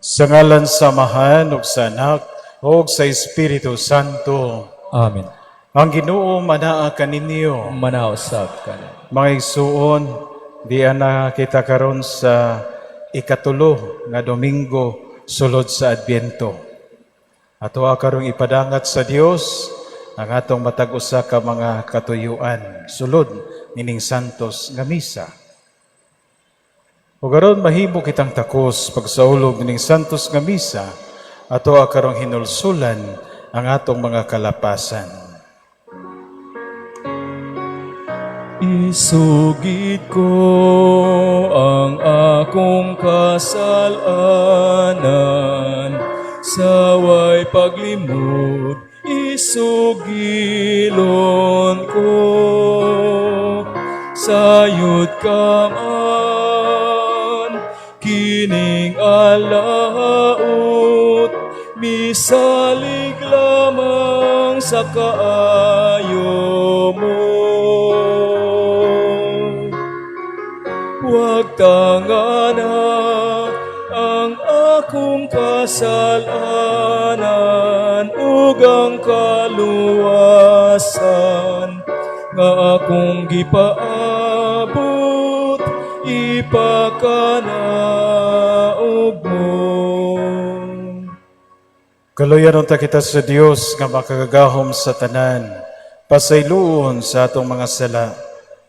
Sa ngalan sa Amahan ug sa Anak ug sa Espiritu Santo. Amen. Ang Ginoo manaa kaninyo. Manaa usab kanimo. Mga igsuon, di na kita karon sa ikatulo nga Domingo sulod sa Adbyento. Ato karong ipadangat sa Dios ang atong matag usa ka mga katuyuan sulod nining Santos nga misa. Ug aron mahimo kitang takos pagsaulog nining Santos nga misa, ato karong hinulsulan ang atong mga kalapasan. Isugid ko ang akong kasalanan sa way paglimod, isugilon ko. Sayod ka man kining alaot, misalig lamang sa kaayo mo. Huwag tangana ang akong kasalanan ug ang kaluwasan nga akong gipaabot, ipakanaog mo. Kaluyan unta kita sa Dios nga makagagahom sa tanan, pasayloon sa atong mga sala.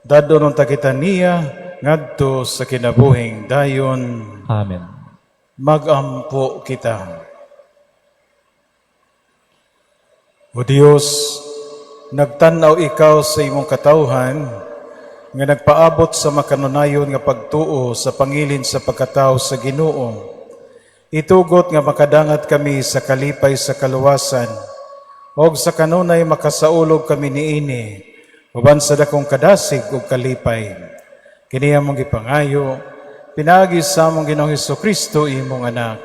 Dad-on unta kita niya ngadto sa kinabuhing dayon. Amen. Magampo kita. O Dios, nagtan-aw ikaw sa imong katawhan nga nagpaabot sa makanunayon nga pagtuo sa pangilin sa pagkatao sa Ginoo. Itugot nga makadangat kami sa kalipay sa kaluwasan og sa kanunay makasaulog kami niini uban sa dakong kadasig ug kalipay. Kini among gipangayo pinaagi sa among Ginoong Kristo, imong anak,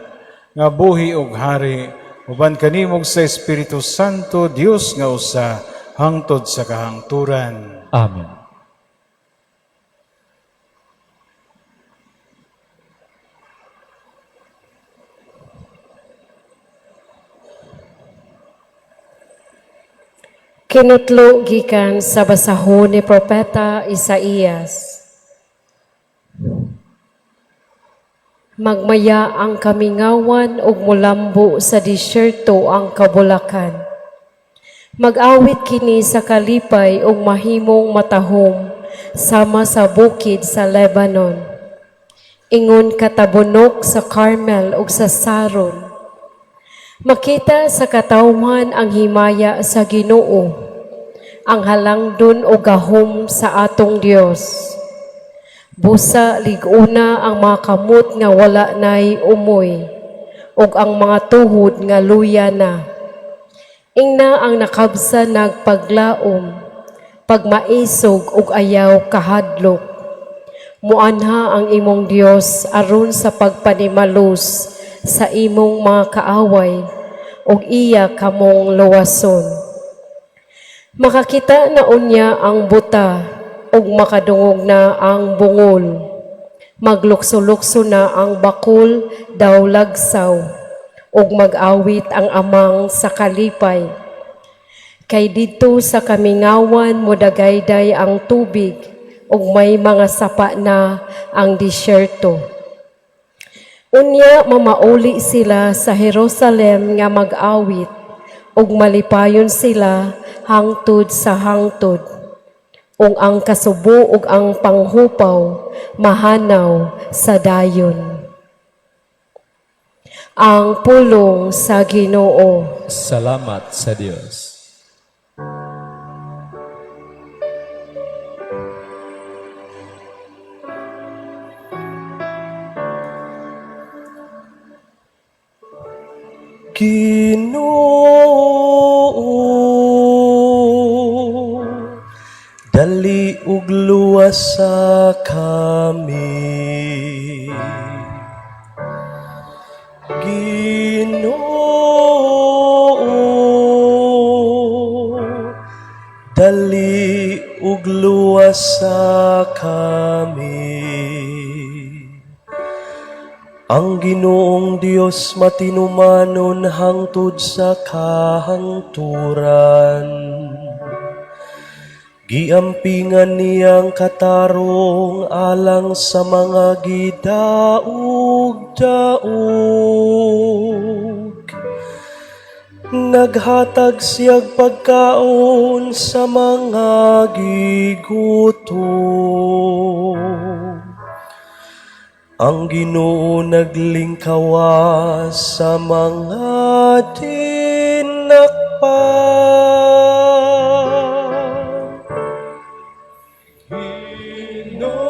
nga buhi ug hari uban kanimo sa Espiritu Santo, Dios nga usa, hangtod sa kahangturan. Amen. Kinutlo gikan sa basahon ni Propeta Isaías. Magmaya ang kamingawan ug mulambo sa disyerto ang kabulakan. Mag-awit kini sa kalipay ug mahimong matahom sama sa bukid sa Lebanon. Ingon katabunok sa Carmel ug sa Saron. Makita sa katawhan ang himaya sa Ginoo, ang halangdon o gahom sa atong Dios. Busa lig-una ang mga kamot nga wala nay umoy, ug ang mga tuhod nga luya na. Ingna ang nakabsa nagpaglaom, pagmaisog ug ayaw kahadlok. Muanha ang imong Dios aron sa pagpanimalus sa imong mga kaaway ug iya kamong luwason. Makakita na unya ang buta ug makadungog na ang bungol. Maglukso-lukso na ang bakul daw lagsaw ug mag-awit ang amang sa kalipay. Kay didto sa kamingawan modagayday ang tubig ug may mga sapa na ang disyerto. Unya mamauli sila sa Jerusalem nga mag-awit ug malipayon sila hangtod sa hangtod. Ug ang kasubo ug ang panghupaw mahanaw sa dayon. Ang pulong sa Ginoo. Salamat sa Dios. Ginoo, dali ug luwasa kami. Ginoo, dali ug luwasa kami. Ang Ginoong Dios matinumanon hangtod sa kahangturan. Giampingan niyang katarong alang sa mga gidaog-daog. Naghatag siyag pagkaon sa mga gigutom. Ang Ginoo naglingkawas sa mga dinakpan. Ginoo,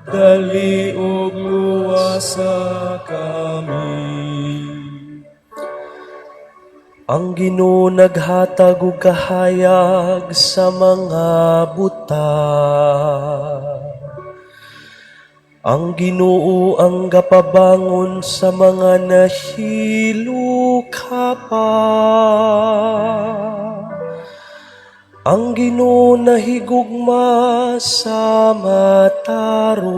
dali ug luwasa kami. Ang Ginoo naghatag og kahayag sa mga buta. Ang Ginoo ang gapabangon sa mga nahilukapa. Ang Ginoo nahigugma sa matarong.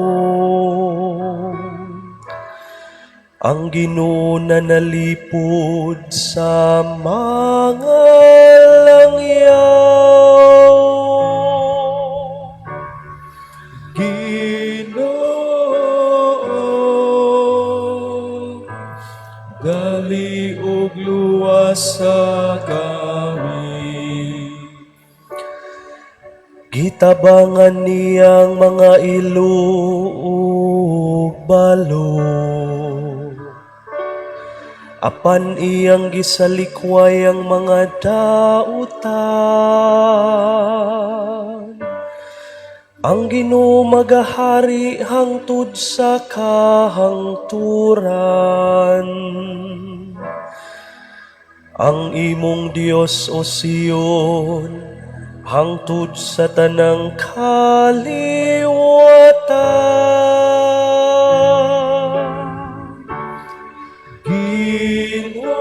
Ang Ginoo nanalipod sa mga langyaw. Ginoo, dali ug luwasa kami. Gitabangan niyang mga ilo ug balo. Apan iyang gisalikway ang mga dautan. Ang Ginoo magahari hangtod sa kahangturan. Ang imong Dios, O Sion, hangtod sa tanang kaliwatan. Ginoo,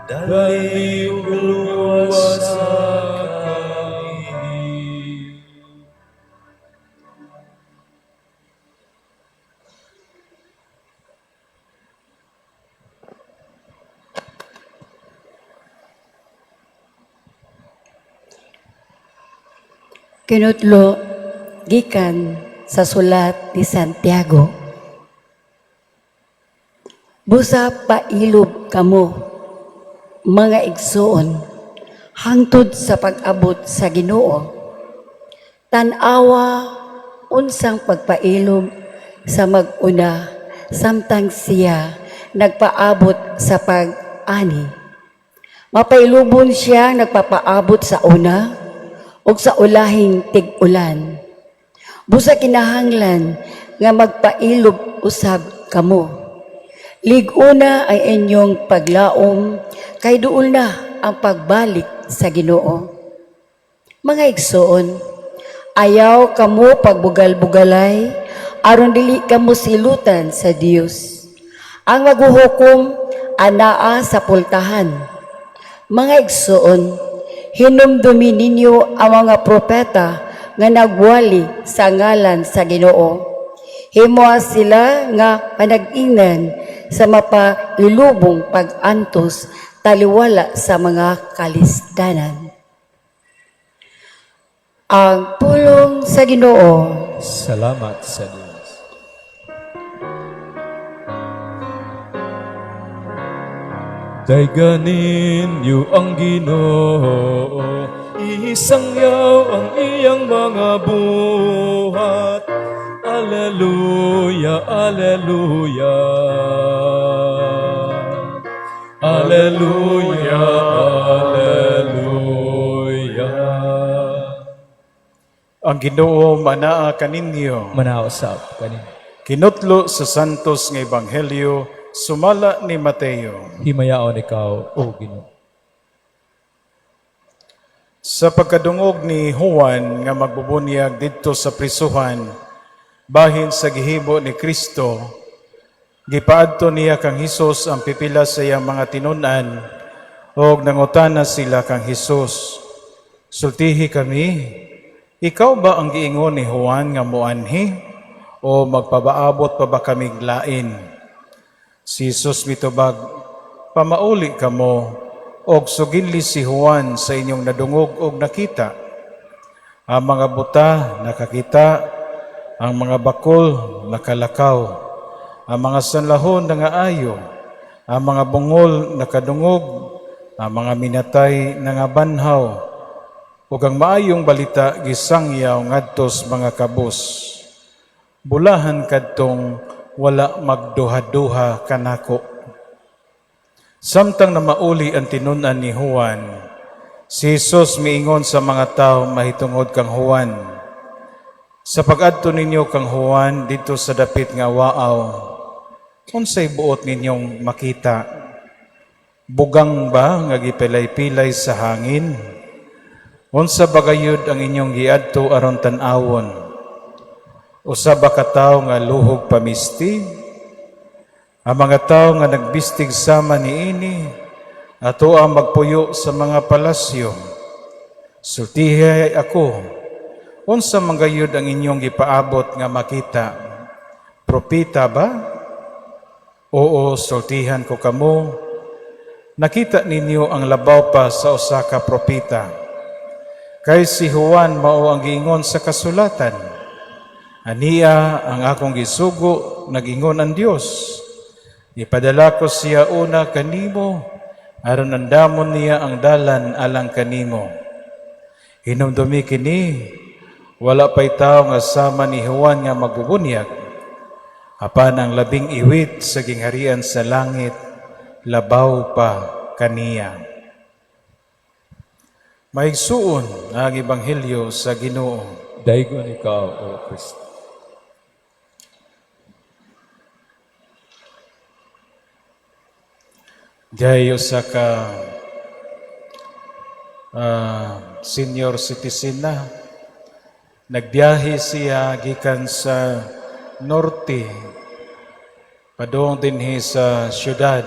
dali ug luwasa kami. Kinutlo gikan sa sulat ni Santiago. Busa pailob kamo, mga igsoon, hangtod sa pag-abot sa Ginoo. Tan-awa unsang pagpailob sa mag-una samtang siya nagpaabot sa pag-ani. Mapailubon siya nagpapaabot sa una ug sa ulahing tig-ulan. Busa kinahanglan nga magpailob usab kamo. Lig-una ang inyong paglaom kay duol na ang pagbalik sa Ginoo. Mga igsoon, ayaw kamo pagbugal-bugalay aron dili kamo silutan sa Dios. Ang maghuhukom anaa sa pultahan. Mga igsoon, hinumdumi ninyo ang mga propeta nga nagwali sa ngalan sa Ginoo. Himoa sila nga panag-ingnan sa mapailubong pag-antos taliwala sa mga kalisdanan. Ang pulong sa Ginoo. Salamat sa Dios. Daygan ninyo ang Ginoo, isangyaw ang iyang mga buhat. Alleluia, alleluia. Alleluia, alleluia. Ang Ginoo manaa kaninyo. Manausap kaninyo. Kinutlo sa Santos nga Ebanghelyo sumala ni Mateo. Himayaon ikaw, O Ginoo. Sa pagkadungog ni Juan nga magbubunyag didto sa prisuhan, bahin sa gihimo ni Kristo, gipaadto niya kang Hesus ang pipila sa iyang mga tinun-an ug nangutana sila kang Hesus. Sultihi kami, ikaw ba ang giingon ni Juan nga moanhi o magpabaabot pa ba kamig lain?" Si Jesus mitubag, "Pamauli kamo og sugili si Juan sa inyong nadungog og nakita. Ang mga buta nakakita, ang mga bakol nakalakaw, ang mga sanlahon nangaayo, ang mga bungol nakadungog, ang mga minatay nangabanhaw, ug ang maayong balita gisangyaw ngadto sa mga kabus. Bulahan kadtong wala magduha-duha kanako." Samtang namauli ang tinun-an ni Juan, si Jesus miingon sa mga tao mahitungod kang Juan, "Sa pag-adto ninyo kang Juan didto sa dapit nga waaw, unsay buot ninyong makita? Bugang ba nga gipilay-pilay sa hangin? Unsa ba gayud ang inyong giadto aron tan-awon? Usa ba ka tawo nga luhog pamisti? Ang mga tawo nga nagbistig sama niini ato ang magpuyo sa mga palasyo. Sultihi ako, unsa man gayud ang inyong gipaabot nga makita? Propeta ba? Oo, sultihan ko kamo, nakita ninyo ang labaw pa sa usa ka propeta. Kay si Juan mao ang giingon sa kasulatan, 'Ania ang akong gisugo, nagingon ang Dios. Ipadala ko siya una kanimo, aron andamon niya ang dalan alang kanimo.' Hinumdumi kini, wala pa'y tao nga sama ni Juan nga magbubunyag. Apan ang labing iwit sa gingharian sa langit, labaw pa kaniya." Maigsuon ang Ebanghelyo sa Ginoo. Daygon ikaw, O Kristo. Diay usa ka senior citizen na. Nagbiyahe siya gikan sa norte padung dinhi sa syudad.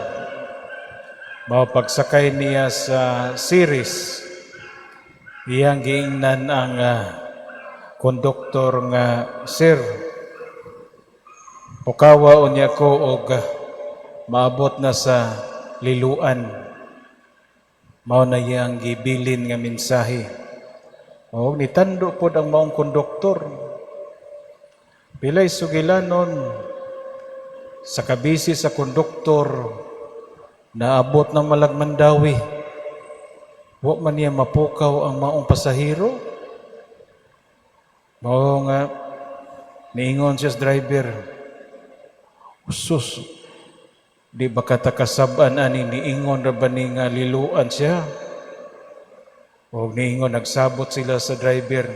Mao pagsakay niya sa Ceres, iyang giingnan ang konduktor nga, "Sir, pukawa unya ko og maabot na sa Liloan." Mao na iyang gibilin nga mensahe. O nitando pod ang maong konduktor. Pilay sugilanon sa kabisi sa konduktor, naabot ng malag Mandaue. Wa man niya mapukaw ang maong pasahero. Mao nga niingon siya sa driver, "Sus, di ba katakasab-an ani, niingon ra ba ni nga Liloan siya?" O niingon, nagsabot sila sa driver,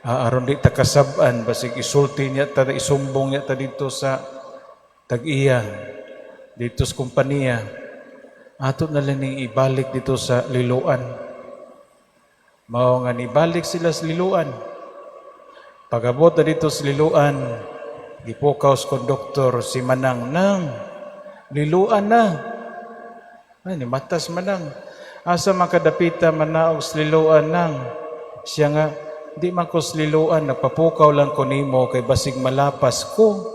"Aron di takasab-an, basig isulti niya ta, isumbong niya ta dito sa tag-iya, dito sa kompanya. Ato na lang ning ibalik dito sa Liloan." Mao nga nibalik sila sa Liloan. Pag-abot na dito sa Liloan, gipukaw sa konduktor si Manang, "Nang, Liloan na." Ay, ni matas Manang. "Asa man kadapita manaog sa Liloan, Nang?" Siya nga, "Di man ko sa Liloan, nagpapukaw lang ko nimo kay basig malapas ko."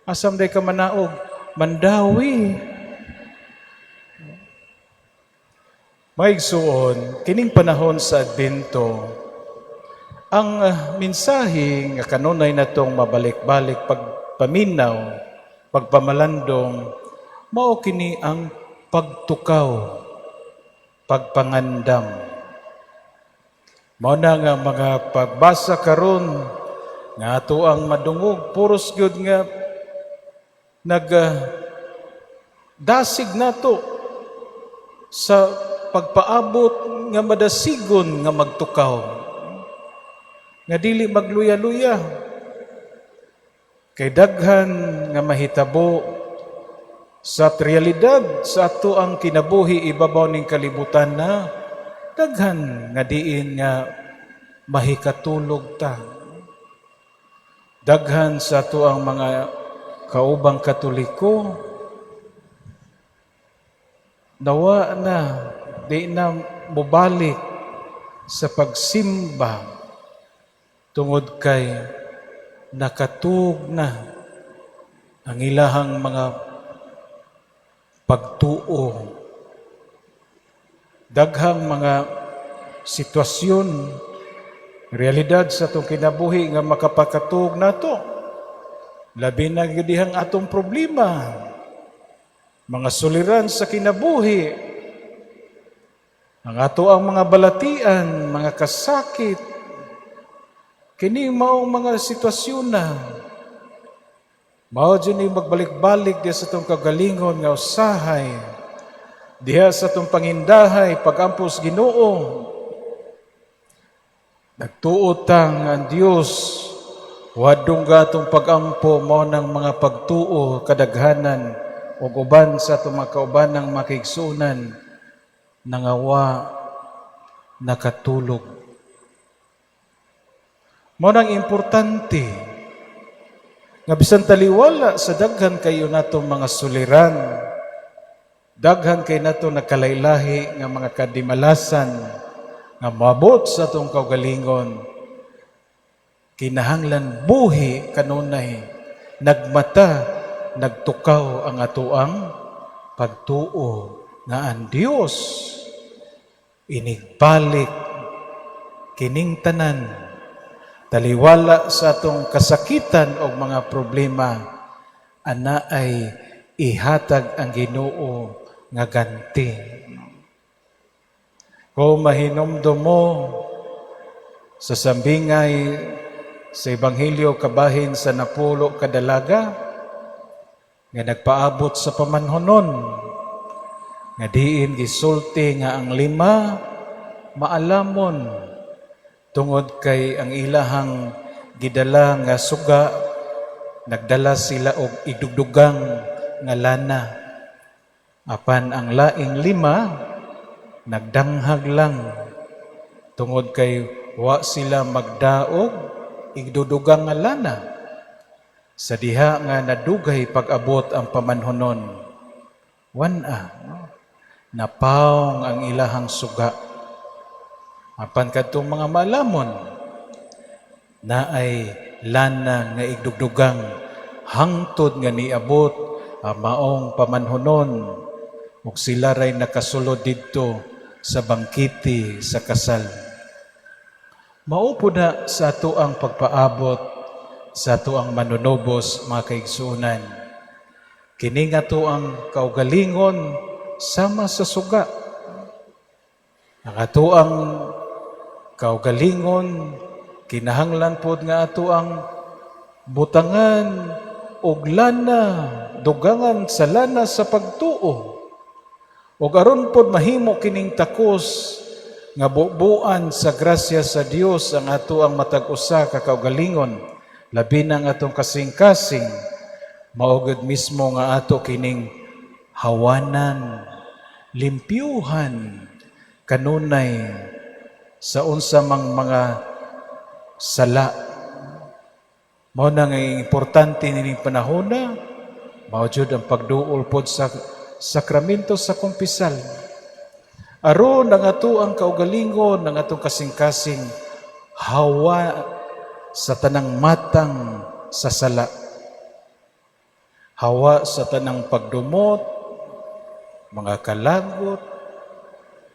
"Asa man ka manaog?" "Mandaue." Maigsuon, kining panahon sa Adbento, ang mensahe nga kanunay natong mabalik-balik pagpaminaw, pagpamalandong, mao kini ang pagtukaw, pagpangandam. Mao na nga mga pagbasa karon nga ato ang madungog, puros gyud nga nag dasig nato sa pagpaabot nga madasigon nga magtukaw, nga dili magluya-luya, kay daghan nga mahitabo sa realidad sa ato ang kinabuhi ibabaw ning kalibutan na daghan nga diin nga mahikatulog ta. Daghan sa ato ang mga kaubang Katoliko nawa na, di na mobalik. sa pagsimba tungod kay nakatug na ang ilahang mga pagtuo. Daghang mga sitwasyon, realidad sa atong kinabuhi nga makapakatug nato. Labi na gyud dihang atong problema, mga suliran sa kinabuhi, ang ato ang mga balatian, mga kasakit, kini maong mga sitwasyon na mao jud ni magbalik-balik diha sa atong kagalingon nga usahay, diha sa atong pangindahay, pag-ampos Ginoo. Nagtuo ta nga ang Dios wadong atong pag-ampo. Mao nang mga pagtuo kadaghanan ug uban sa atong mga kaubanang makiigsuonan nangawa nakatulog. Mao nang importante nga bisan taliwala sa daghan kayo natong mga suliran, daghan kay nato nagkalaylahi nga mga kadimalasan nga moabot sa atong kaugalingon, kinahanglan buhi kanunay, nagmata, nagtukaw ang atoang pagtuo nga ang Dios inigbalik kining tanan, taliwala sa atong kasakitan o mga problema, ana ay ihatag ang Ginoo nga ganti. Kung mahinumdum mo sa sambingay sa Ebanghelyo kabahin sa 10 ka dalaga nga nagpaabot sa pamanhonon, nga diin gisulti nga ang lima maalamon tungod kay ang ilahang gidala nga suga, nagdala sila og idugdugang nga lana, apan ang laing lima nagdanghag lang tungod kay wa sila magdaog igdudugang nga lana. Sa diha nga nadugay pag-abot ang pamanhonon, wan-a, no? Napawong ang ilahang suga, apan kadtong mga maalamon naay lana nga igdugdugang hangtod nga niabot ang maong pamanhonon ug sila ray nakasulod didto sa bangkete sa kasal. Mao po na sa ato ang pagpaabot sa ato ang manunubos, mga kaigsuonan. Kini nga ato ang kaugalingon sama sa suga. Ang ato ang kaugalingon kinahanglan pod nga ato ang butangan og lana, dugangan sa lana sa pagtuo. Ug aron pod mahimo kining takos nga bubuan sa grasya sa Dios ang ato ang matag usa ka kaugalingon, labi na ang atong kasing-kasing, mao gud mismo nga ato kining hawanan, limpyuhan kanunay sa unsa mang mga sala. Mao na nga importante nining panahona, mao jud ang pagduol pod sa sakramento sa kumpisal. Aron ang ato ang kaugalingon, ang atong kasing-kasing hawa sa tanang matang sa sala. Hawa sa tanang pagdumot, mga kalagot,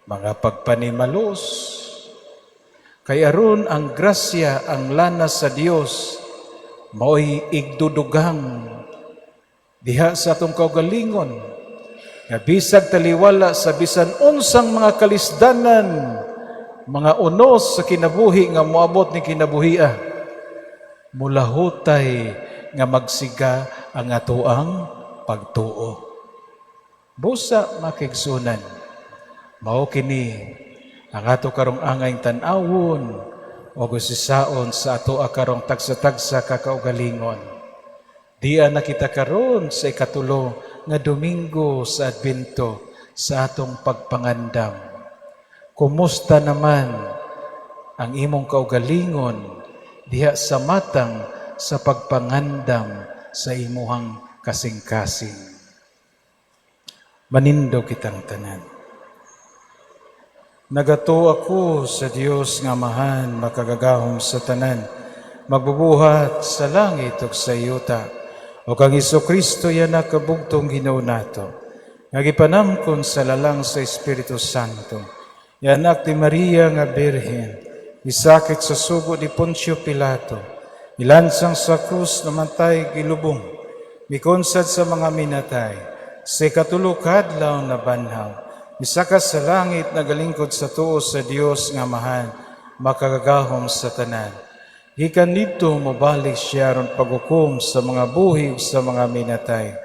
mga pagpanimalos. Kay aron ang grasya, ang lana sa Dios, mao'y igdudugang diha sa atong kaugalingon nga bisag taliwala sa bisan unsang mga kalisdanan, mga unos sa kinabuhi nga moabot ni kinabuhia, mulahutay nga magsiga ang atoang pagtuo. Busa, makiigsuonan, mao kini ang ato karong angay tan-awon o gusisaon sa ato karong tagsa-tagsa ka kaugalingon. Diya na kita karon sa 3 nga Domingo sa Adbento sa atong pagpangandam. Kumusta naman ang imong kaugalingon diha sa matang sa pagpangandam sa imuhang kasing-kasing? Manindog kitang tanan. Nagatuo ako sa Dios nga Amahan, makagagahom sa tanan, magbubuhat sa langit ug sa yuta, ug kang Kristo iyang kabugtong Ginoo nato, nga gipanamkon sa lalang sa Espiritu Santo, anak ni Maria nga Birhen, isakit sa sugo ni Poncio Pilato, ilansang sa krus, namatay, gilubong, mikonsad sa mga minatay, sa ikatulo ka adlaw nabanhaw, misaka sa langit, nagalingkod sa tuo sa Dios nga Amahan, makagagahom sa tanan. Gikan didto mobalik siya aron paghukom sa mga buhi ug sa mga minatay.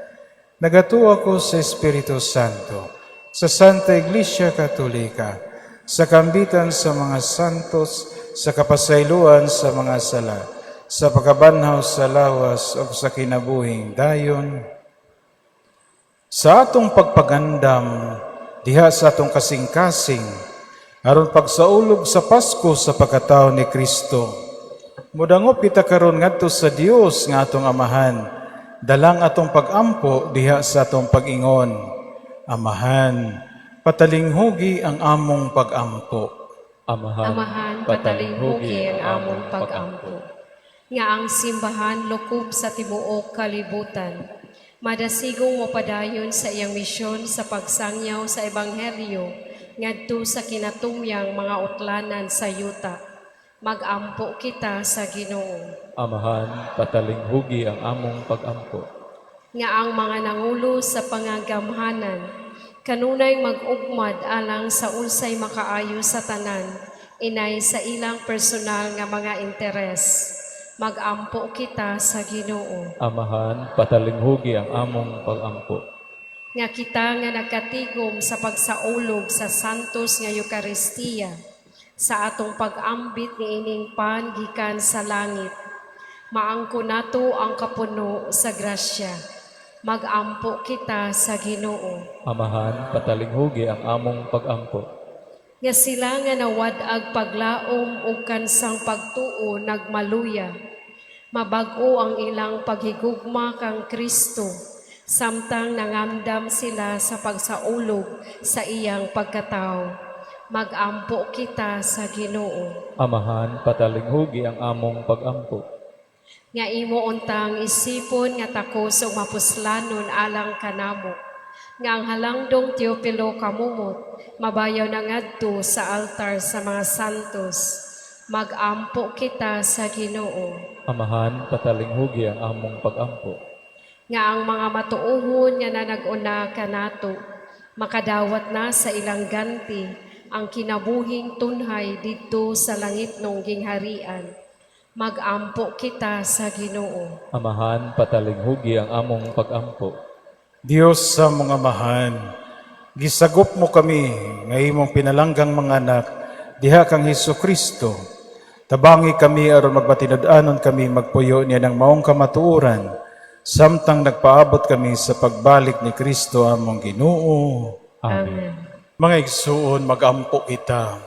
Nagatuo ako sa Espiritu Santo, sa Santa Iglesia Katolika, sa kambitan sa mga santos, sa kapasayloan sa mga sala, sa pagkabanhaw sa lawas ug sa kinabuhing dayon. Sa atong pagpagandam diha sa atong kasing-kasing aron pagsaulog sa Pasko sa pagkatao ni Kristo, modangop kita karon ngadto sa Dios nga atong Amahan, dalang atong pagampo diha sa atong pag-ingon: Amahan, patalinghugi ang among pagampo. Amahan, Amahan, patalinghugi ang among pag-ampo. Nga ang simbahan lukob sa tibuok kalibutan madasigong mopadayon sa iyang misyon sa pagsangyaw sa ebanghelyo ngadto sa kinatumyang mga utlanan sa yuta. Magampo kita sa Ginoo. Amahan, patalinghugi ang among pagampo. Nga ang mga nangulo sa pangagamhanan kanunay mag-ugmad alang sa unsay makaayo sa tanan, inay sa ilang personal nga mga interes. Magampo kita sa Ginoo. Amahan, patalinghugi ang among pagampo. Nga kita nga nagkatigom sa pagsaulog sa Santos nga Eukaristiya, sa atong pag-ambit niining pan gikan sa langit, maangko nato ang kapuno sa grasya. Magampo kita sa Ginoo. Amahan, patalinghugi ang among pagampo. Nga sila nga nawad-ag paglaom ug kansang pagtuo nagmaluya, mabag-o ang ilang paghigugma kang Kristo samtang nangamdam sila sa pagsaulog sa iyang pagkatao. Magampo kita sa Ginoo. Amahan, patalinghugi ang among pagampo. Nga imo untang isipon nga takos ug mapuslanon alang kanamo. Nga ang halangdong Teopilo Camomot mabayaw na ngadto sa altar sa mga santos. Magampo kita sa Ginoo. Amahan, patalinghugi ang among pagampo. Nga ang mga matuohon nga nanag-una kanato makadawat na sa ilang ganti ang kinabuhing tunhay didto sa langitnong gingharian. Magampo kita sa Ginoo. Amahan, patalinghugi ang among pagampo. Dios sa among Amahan, gisagop mo kami nga imong pinalanggang mga anak diha kang Hesus Kristo. Tabangi kami aron magmatinud-anon kami magpuyo niya ng maong kamatuoran samtang nagpaabot kami sa pagbalik ni Kristo among Ginoo. Amen. Mga igsuon, magampo kita.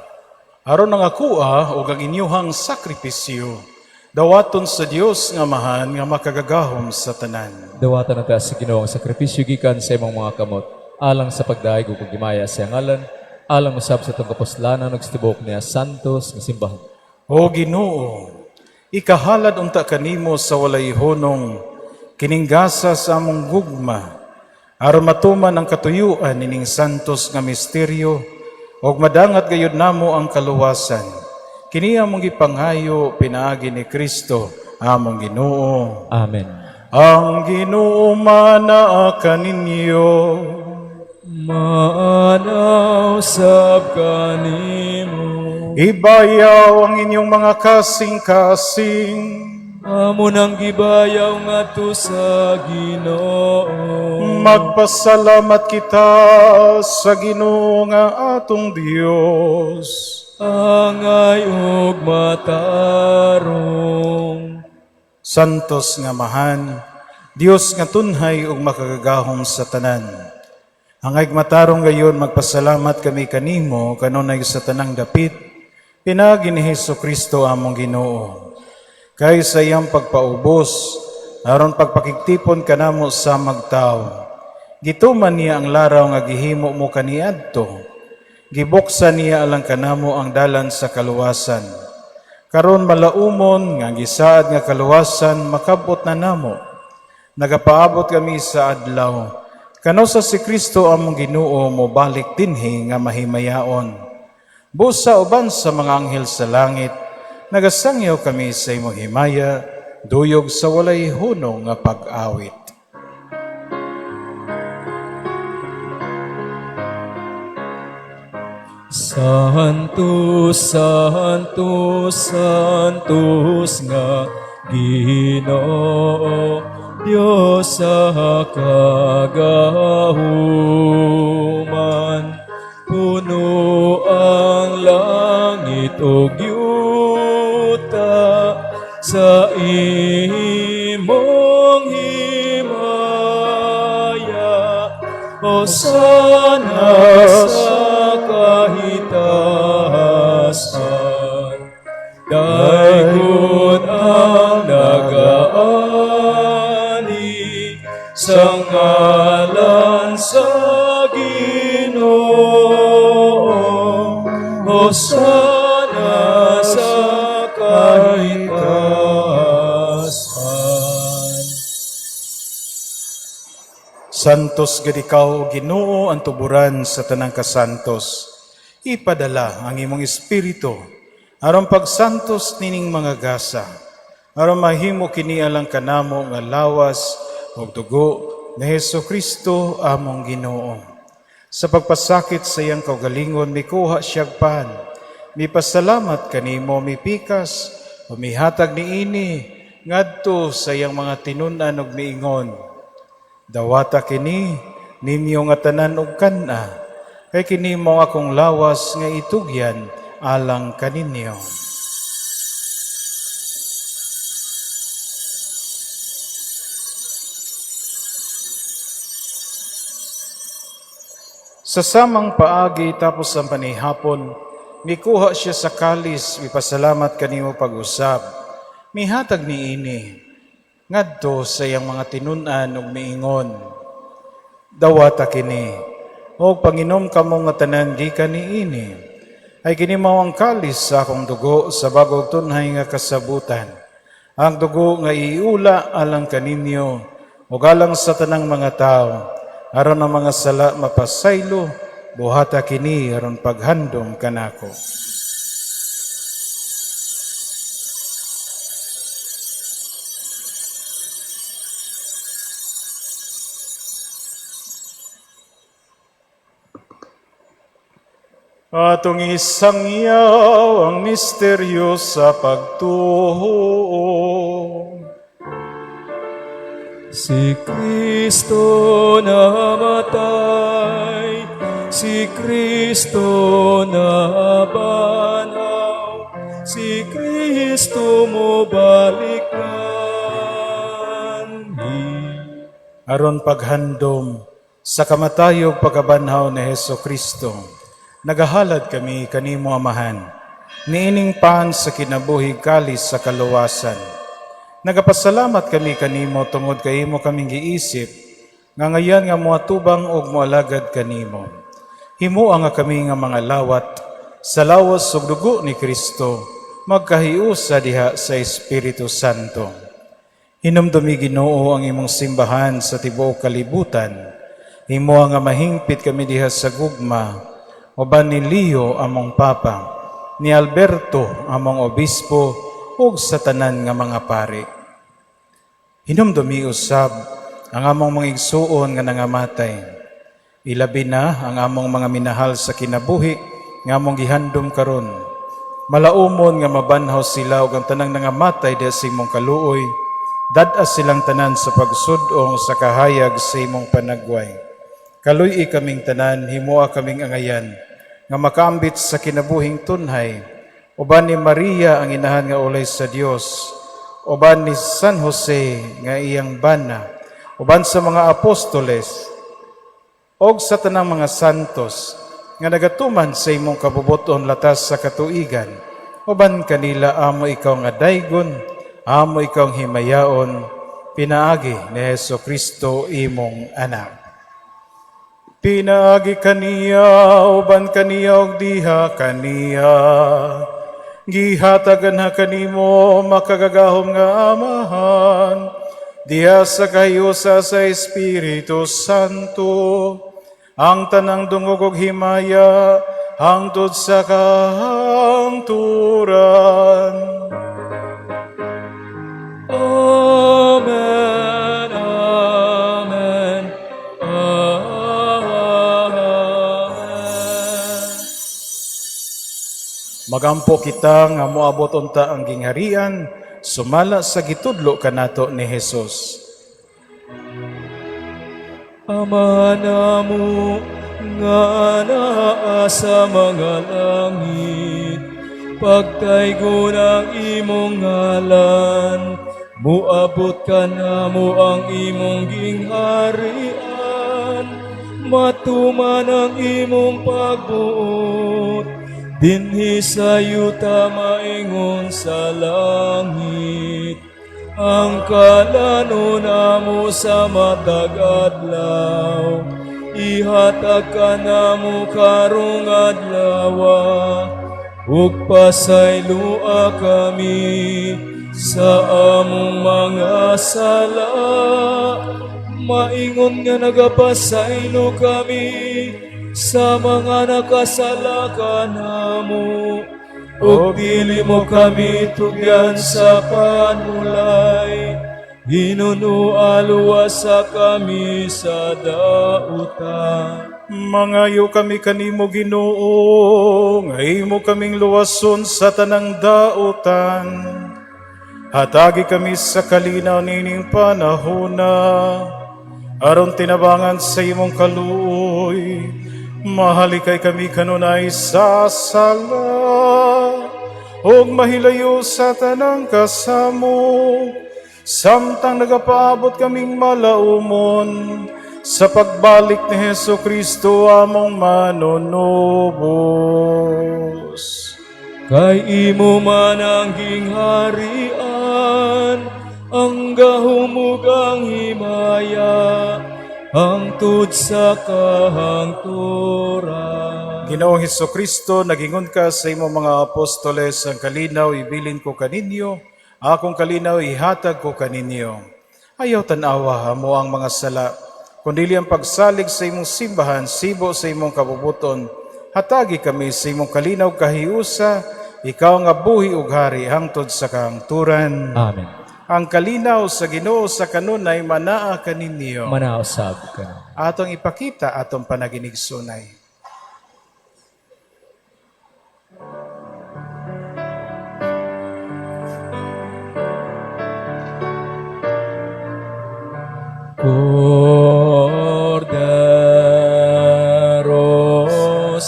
Aron ang akoa ug ang inyuhang sakripisyo, dawaton sa Dios nga Amahan nga makagagahom sa tanan. Dawatan na sa Ginoo ang sakripisyo gikan sa imong mga kamot, alang sa pagdayeg ug paghimaya sa iyang ngalan, alang usab sa atong kapuslanan ug sa tibuok niya santos nga simbahan. O Ginoo, ikahalad unta kanimo sa walay hunong kining gasa sa among gugma aron matuman ang katuyuan nining santos nga misteryo ug madangat gayud namo ang kaluwasan. Kini among gipanghayo pinaagi ni Kristo among Ginoo. Amen. Ang Ginoo manaa kaninyo. Maanaw sab kanimo. Ibayaw ang inyong mga kasing-kasing. Amo nang gibayaw ngadto sa Ginoo. Magpasalamat kita sa Ginoo nga atong Dios. Angay ug matarong. Santos nga Amahan, Dios nga tunhay ug makagagahom sa tanan. Angay matarong gayon magpasalamat kami kanimo kanunay sa tanang dapit pinaagi ni Hesus Kristo among Ginoo. Kay sa iyang pagpaubos aron pagpakigtipon kanamo sa magtawo, gituman niya ang laraw nga gihimo mo kaniadto. Gibuksan niya alang kanamo ang dalan sa kaluwasan. Karon malaumon nga ang gisaad nga kaluwasan makabot na namo. Nagapaabot kami sa adlaw kanus-a si Kristo among Ginoo mobalik dinhi nga mahimayaon. Busa uban sa mga anghel sa langit, nagasangyaw kami sa imong himaya, duyog sa walay hunong nga pag-awit. Santo, Santo, Santos nga Ginoo, Dios sa kagahuman. Puno ang langit ug yuta sa imong himaya. Hosana sa kahitasan. Daygon ang nagaani sa ngalan sa Ginoo. Hosana sa kahitasan. Santos gid ikaw, Ginoo, ang tuburan sa tanang kasantos. Ipadala ang imong espiritu aron pagsantos nining mga gasa, aron mahimo kini alang kanamo nga lawas ug dugo ni Hesus Kristo among Ginoo. Sa pagpasakit sa iyang kaugalingon, mikuha siyag pan, mipasalamat kanimo, mipikas, ug mihatag niini ngadto sa iyang mga tinun-an ug miingon, "Dawata kini ninyo nga tanan og kan-a, kay kini mao akong lawas nga itugyan alang kaninyo." Sa samang paagi, tapos ang panihapon, mikuha siya sa kalis, mipasalamat kanimo pag-usab, mihatag niini ngadto sa iyang mga tinun-an ug miingon, "Dawata kini, ug panginom kamo nga tanan gikan niini. Ay kini mao ang kalis sa akong dugo sa bag-ong tunhay nga kasabutan. Ang dugo nga iula alang kaninyo ug alang sa tanang mga tawo aron ang mga sala mapasaylo. Buhata kini aron paghandom kanako." Atong isangyaw ang misteryo sa pagtuo. Si Kristo namatay, si Kristo nabanhaw, si Kristo mobalik nganhi. Aron paghandom sa kamatayog pagkabanhaw ni Heso Kristo, nagahalad kami kanimo, Amahan, niining pan sa kinabuhi, kalis sa kaluwasan. Nagapasalamat kami kanimo tungod kay imo kaming giisip nga ngayan nga moatubang og moalagad kanimo. Himoa nga kami nga mga lawat sa lawas ug dugo ni Kristo magkahiusa diha sa Espiritu Santo. Hinumdumi, Ginoo, ang imong simbahan sa tibuok kalibutan. Himoa nga mahingpit kami diha sa gugma uban ni Leo among Papa, ni Alberto among Obispo ug sa tanan nga mga pari. Hinumdumi usab ang among mga igsuon nga nangamatay. Ilabi na ang among mga minahal sa kinabuhi nga among gihandom karon. Malaumon nga mabanhaw sila ug ang tanang nangamatay diha sa imong kaluoy. Dad-a silang tanan sa pagsud-ong sa kahayag sa imong panagway. Kaluy-i kaming tanan, himoa kaming angayan nga makaambit sa kinabuhing tunhay uban ni Maria ang inahan nga ulay sa Dios, uban ni San Jose nga iyang bana, uban sa mga apostoles og sa tanang mga santos nga nagatuman sa imong kabubuton latas sa katuigan. Uban kanila amo ikaw nga daygon, amo ikaw ang himayaon, pinaagi ni Heso Kristo imong anak. Pinaagi kaniya, uban kaniya ug diha kaniya. Gihatagan ha kanimo makagagahom nga Amahan, diha sa kahiusa sa Espiritu Santo, ang tanang dungog ug himaya hangtod sa kahangturan. Amen. Amen. Amen. Magampo kita nga moabot unta ang gingharian sumala sa gitudlo kanato ni Hesus. Ama namo nga naa sa mga langit, pagtaygon ang imong ngalan, muabot kanamo ang imong gingharian, matuman ang imong pagbuot, dinhi sa yuta maingon sa langit. Ang kalanon namo sa matag adlaw, ihatag kanamo karong adlawa, ug pasayloa kami sa among mga sala, maingon nga nagapasaylo kami sa mga nakasala kanamo. Ug dili mo kami tugyan sa panulay, Hinunoa luwasa kami sa dautan. Mangayo kami kanimo, Ginoo, nga imo kaming luwason sa tanang dautan. Hatagi kami sa kalinaw nining panahona, aron tinabangan sa imong kaluoy, mahalikay kami kanunay sa sala, ug mahilayo sa tanang kasamok, samtang nagapaabot kaming malaumon sa pagbalik ni Hesu Kristo among manunubos. Kay imo man ang gingharian, ang gahom ug ang himaya, hangtod sa kahangturan. Ginoong Hesu Kristo, nagingon ka sa imong mga apostoles, "Ang kalinaw ibilin ko kaninyo, akong kalinaw ihatag ko kaninyo." Ayaw tan-awa amo ang mga sala, kundili ang pagsalig sa imong simbahan, sibo sa imong kabubuton. Hatagi kami sa imong kalinaw kahiusa, ikaw nga buhi ug hari hangtod sa kahangturan. Amen. Ang kalinaw sa Ginoo sa kanunay manaa kaninyo. Manaa usab kanimo. Atong ipakita atong panaginigsunay. Kordero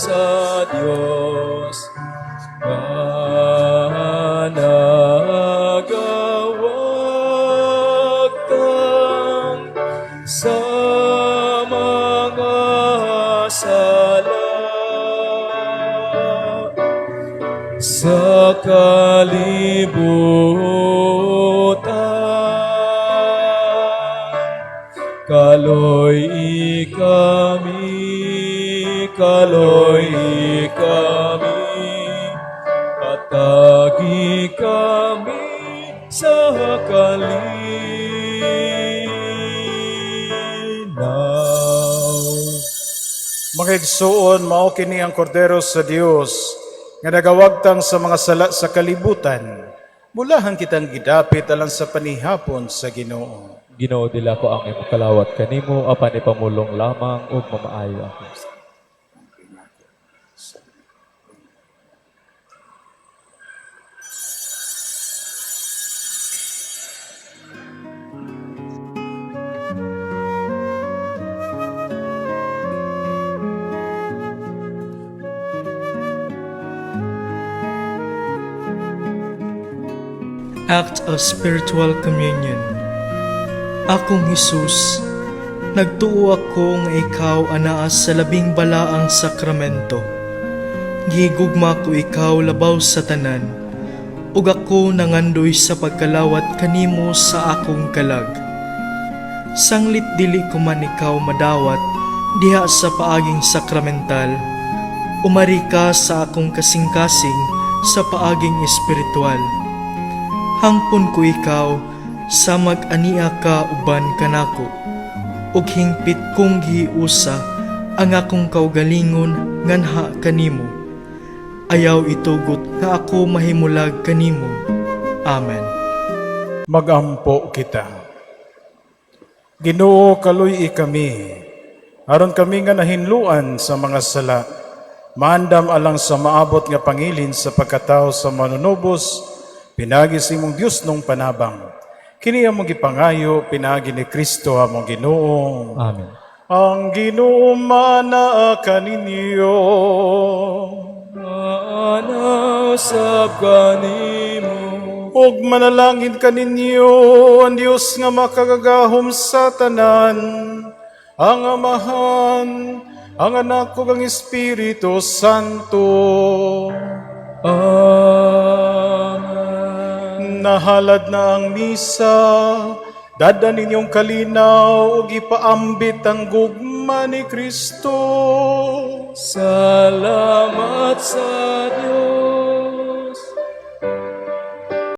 sa Dios nga nagawagtang sa mga sala sa kalibutan. Kaloy kami, kaloy kami, hatagi kami sa kalinaw. Mga igsuon, mao kini ang kordero sa Dios nga nagawagtang sa mga sala sa kalibutan. Mulahan kitang gidapit alang sa panihapon sa Ginoo. Ginoo, dili ako angay mokalawat kanimo, apan ipamulong lamang ug mamaayo ako. Act of Spiritual Communion. Akong Hesus, nagtuo ako nga ikaw anaa sa labing balaang sakramento. Gihigugma ko ikaw labaw sa tanan, ug ako nangandoy sa pagkalawat kanimo sa akong kalag. Sanglit dili ko man ikaw madawat, Diha sa paaging sakramental, umari ka sa akong kasing-kasing sa paaging espiritual. Hangpon ko ikaw sa mag-ania ka uban kanako, ug hingpit kong gihiusa ang akong kaugalingon nganha kanimo. Ayaw itugot nga ako mahimulag kanimo. Amen. Magampo kita. Ginoo, kaluy-i kami, aron kami nga nahinluan sa mga sala, maandam alang sa maabot nga pangilin sa pagkatao sa Manunubos, pinaagi sa imong Diosnong panabang. Kini among gipangayo, pinaagi ni Kristo among Ginoo. Amen. Ang Ginoo maanaa kaninyo. Maana usab kanimo. Ug manalangin kaninyo ang Dios nga makagagahom sa tanan, ang Amahan, ang Anak ug ang Espiritu Santo. Amen. Nahalad na ang misa, dad-a ninyong kalinaw ug ipaambit ang gugma ni Kristo. Salamat sa Dios.